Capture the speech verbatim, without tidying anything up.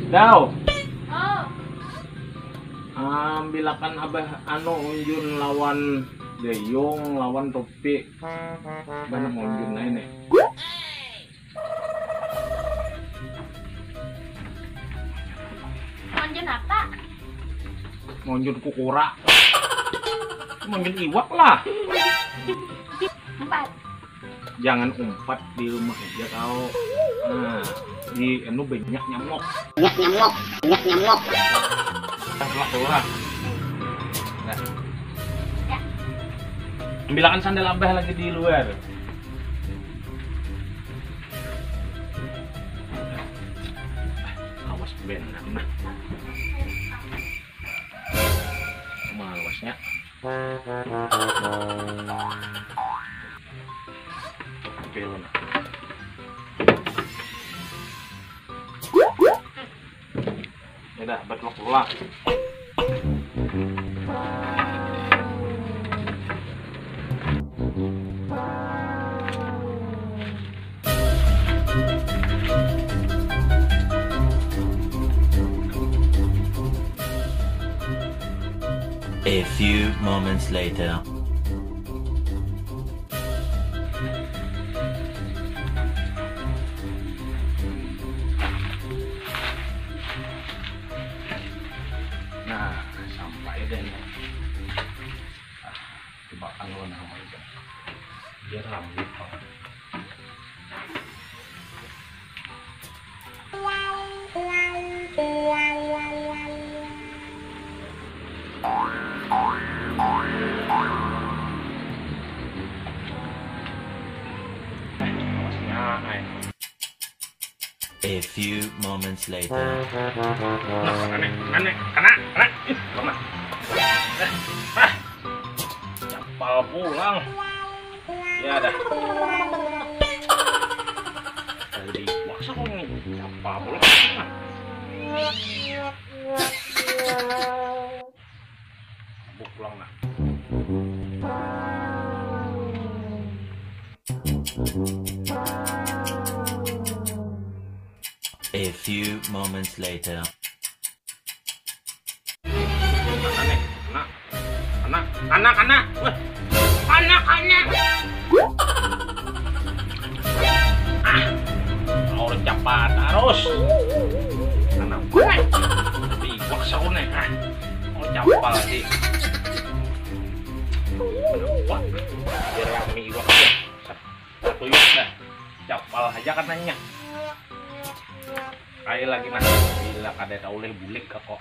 Dau. Oh. Ambilakan abah anu unjun lawan gayung lawan topi. Banyak unjun aja nih. Unjun apa? Unjun kukura. Unjun iwak lah. Empat. Jangan umpat di rumah aja kau. Nah, di anu banyak nyamuk. Banyak nyamuk, banyak nyamuk. Nah, keluar, keluar. Nah. Ambilakan sandal abah lagi di luar. Awas benar nah. Malesnya. Oke, lo nah. Ya dah, betlok pulang. A few moments later. Nah, sampai deh nih. Ah, coba kalau nama itu. Biar rambut. A few moments later. Nah, kena nih, kena nih, kena, kena. Ih, kena. Eh, ah. Capal pulang. Ya dah. Jadi maksa kok ini. Capal pulang. Nah. Buk pulang nah. A few moments later. Anak, anak, anak, anak, anak. Weh, anak, anak. Ah, mau capat terus. Anak gue. Tapi paksa nih. Ah, mau capal sih. Wah, biar rame iwak ya. Satu yuk dah. Capal aja kananya. Kayak lagi nah, bila kada tahu leh bulik ka kok.